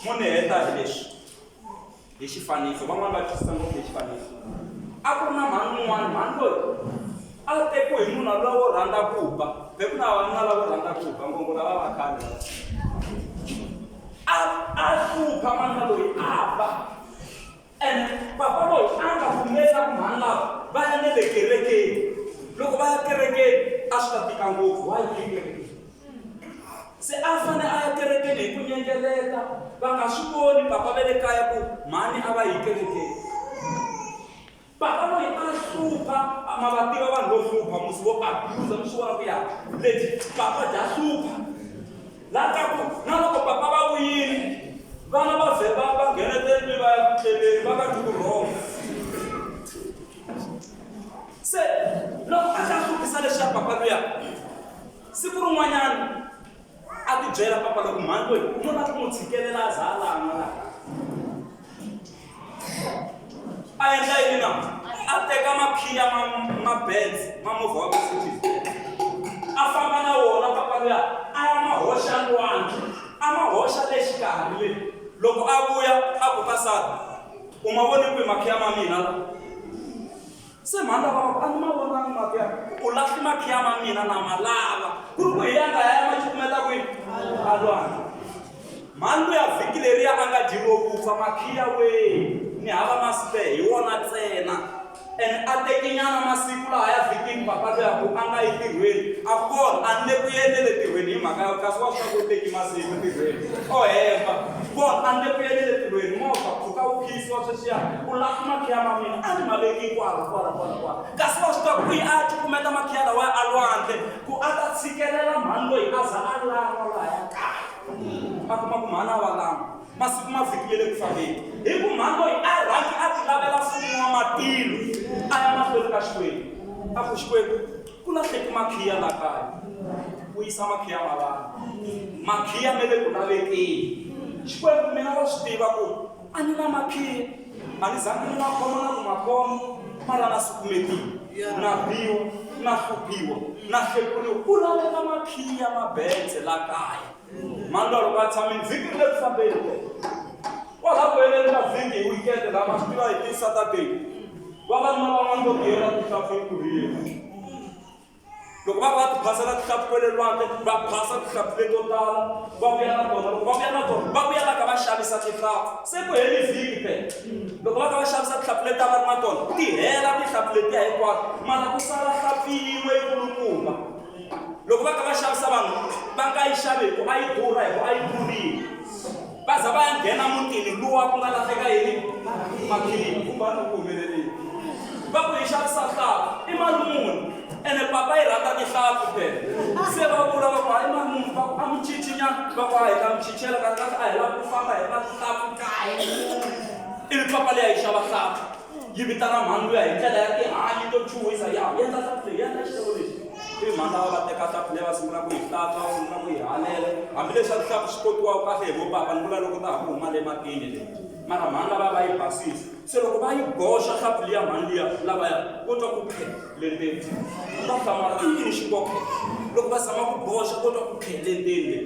Mo ni heta hi leswi. Hi xifaniso, van'wana va twisisa ngopfu hi xifaniso. A ku ri na mhani un'wana, mhani loyi a tekiwe hi munhu loyi wo rhandza ku ba. Be ku na vavanuna lavo rhandza ku ba, ngopfu lava va khale lava. A a hlupha manana loyi a ba. Ene papa loyi a nga pfumeli ku mhani lava va ya na le kerekeni. Loko va ya kerekeni a swi ta tika ngopfu, why yi kerekeni? Se a fane a ya kerekeni hi ku nyengeleta, va nga swi voni papa va le kaya ku mhani a va yi kerekeni. Papa loyi a hlupha, ma va tiva vanhu vo hlupha musi vo abuse mi swi vona ku ya lebyi papa dya hlupha. La ka ku na loko papa va vuyile vana va vhe va va ngheneteli va ya ku tleleni va nga twi vurhongo. Se loko a ta hluphisa leswiya papa luya Siku rin'wanyana a tibyela papa loko mhani loyi no lava ku n'wi tshikelela a za a lan'wa laha. A endla yini na? A teka makhiya ma ma Benz ma movha wa Mercedes Benz a famba na wona papa luya a ya ma hoxa lwandle a ma hoxa le xikarhi le. Loko a vuya a ku ka nsati u ma vone kwihi makhiya ma mina la? Se mhani lava va ku, A ni ma vonangi makhiya. U lahli makhiya ma mina na ma lava. Ku ri ku hi ya nga ya ma cukumeta kwihi? A lwandle. Mhani luya vhiki leriya a nga dyi ro vupfa makhiya wee, ni hava ma spare hi wona ntsena. Ene a teki nyana masiku lahaya vhikini papa luya ku a nga yi tirhweni a ku vona a ni le ku yeni le tirhweni hi mhaka yo kasi wa swi tiva ku u teki masiku tirhweni o hemba vona a ni le ku yeni le tirhweni movha pfuka wu khiyisiwa sweswiya U lahli makhiya ma mina, a ni ma veki kwala, kwala, kwala, kwala. Kasi wa swi tiva ku i a ya cukumeta makhiya lawaya a lwandle, ku a ta tshikelela mhani loyi a za a lan'wa lahaya kaya. A kuma ku mhani a va lan'wa. Masiku ma vhiki ya le ku fambeni. Hi ku mhani loyi a rhangi a tilavela mfumo wa matilo, a ya mahlweni ka Xikwembu. A ku, Xikwembu, ku lahleki makhiya la kaya. Vuyisa makhiya ma vanhu. Makhiya ma le ku lavekeni. Xikwembu, mina wa swi tiva ku A ni na makhiya. A ni zangi ni ma khoma na ku ma khoma, mara na sukumetiwa, na biwa, na hluphiwa, na hlekuriwa. Ku laveka makhiya mabetse la kaya. Mhani luya loko a tshamile vhiki ri le ku fambeni kwala ku heleni ka vhiki hi weekend la ma swi tiva hi ti-Saturday vavanuna van'wana vo tiyela tihlampfi ekurhini. Loko va va ti phasela tihlampfi kwele lwandle va phasa tihlampfi leto tala va vuya na tona loko va vuya na tona va vuya la ka va xavisa tihlampfi se ku heli vhiki phela loko va ka va xavisa tihlampfi leti a va ri na tona ti hela tihlampfi letiya hinkwato mara ku sala hlampfi yin'we yikulukumba loko va ka va xavisa vanhu va nga yi xavi hi ku a yi durha hi ku a yi durhile va za va ya nghena mutini luwa ku nga lahleka yini makhini kumbe a ku humelelile va ku yi xavisa nhlampfi i mali muni ene papa yi rhandza tihlampfi phela se va vula va ku hayi mali muni va ku a mi chichinyana va ku a hi ta mi chichela kahle kahle a hi lavi ku famba hi ri na tihlampfi kaye ivi papa leyi a yi xava hlampfi yi vitana mhani luya hi ndlela ya tihanyi to chuhisa ya endla hlampfi leyi endla xixevo lexi ivi mhani lava va teka hlampfi leyi va sungula ku yi hlantswa va sungula ku yi halela hambileswi a tihlampfi swi kotiwaka kahle hi vopapa ni vula loko ta ha ku huma le matini leyi mara mhani lava va yi basisa se loko va yi boxa hlampfi liya mhani liya lavaya vo twa ku khe le ndzeni va hlamala i yini xi ngo khe loko va zama ku boxa vo twa ku khe le ndzeni le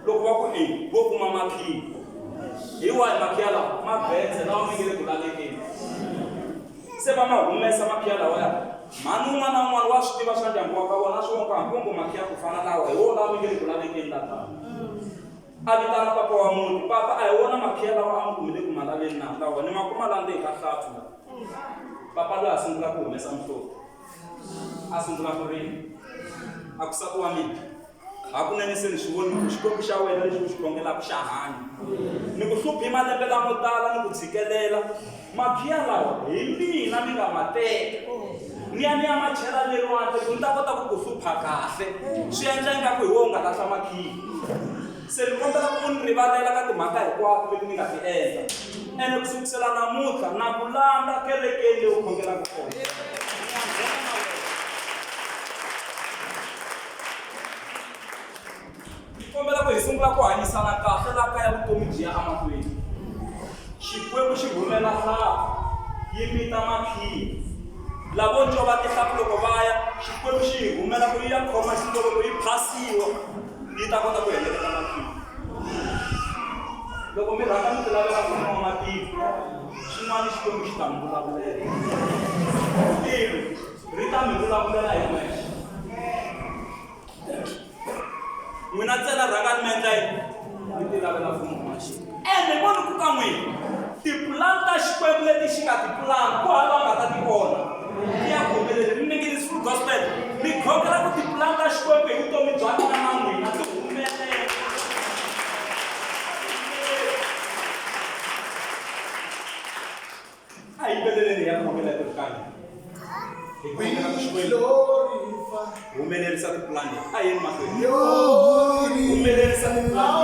loko va ku e vo kuma makhiya hi wahi makhiya lawa mabetse lawa mi nge le ku lavekeni se va ma humesa makhiya lawaya mhani un'wana na un'wana wa swi tiva swa ndyangu wa ka vona swi vonka hambi ngo makhiya ku fana lawa hi wo lawa mi nge le ku lavekeni la tano a vitana papa wa muti papa a hi wona makhiya lawa a mi kumile ku ma laveni na lawa ni ma kuma la ndzeni ka hlampfi la papa loyi a sungula ku humesa mihloti a sungula ku rila a ku nsati wa mina hakunene se ni swi vonile ku Xikwembu xa wena lexi u xi khongelaka xa hanya ni ku hluphi malembe lamo tala ni ku tshikelela makhiya lawa hi mina ni nga ma teka ni ya ni ya ma chela le lwandle ku ni ta kota ku ku hlupha kahle swi endla ingaku hi wena u nga lahla makhiya se ni kombela ku u ni rivalela ka timhaka hinkwato leti ni nga ti endla ene ku sukusela namuntlha na ku landza kerekeni leyi u khongelaka kona Ni kombela ku hi sungula ku hanyisana kahle laha kaya vutomi byi ya emahlweni. Xikwembu xi rhumela hlampfi yi mita makhiya. Lavo ncova tihlampfi loko va ya, Xikwembu xi yi rhumela ku yi ya khoma xinto loko yi phasiwa yi ta kota ku heleketa makhiya. Loko mi rhanga mi tilavela ku nwa matiko, xin'wana Xikwembu xi ta mi vulavulela. Tilo ri ta mi vulavulela hi n'wexe. N'wina ntsena rhangani mi endla yini? Mi tilavela mfumo wa Xikwembu. Ene voni ku ka n'wina tipulani ta Xikwembu leti xi nga tipulani ku hava nga ta ti vona ti ya ku humeleleni. Mi mingi full gospel mi khongela ku tipulani ta Xikwembu hi vutomi bya mina na n'wina ti humelela. A hi yimbeleleni hi ya khongela hi ri karhi hi khongela ku Xikwembu humelerisa tipulani leti. A hi yeni mahlweni. Humelerisa tipulani.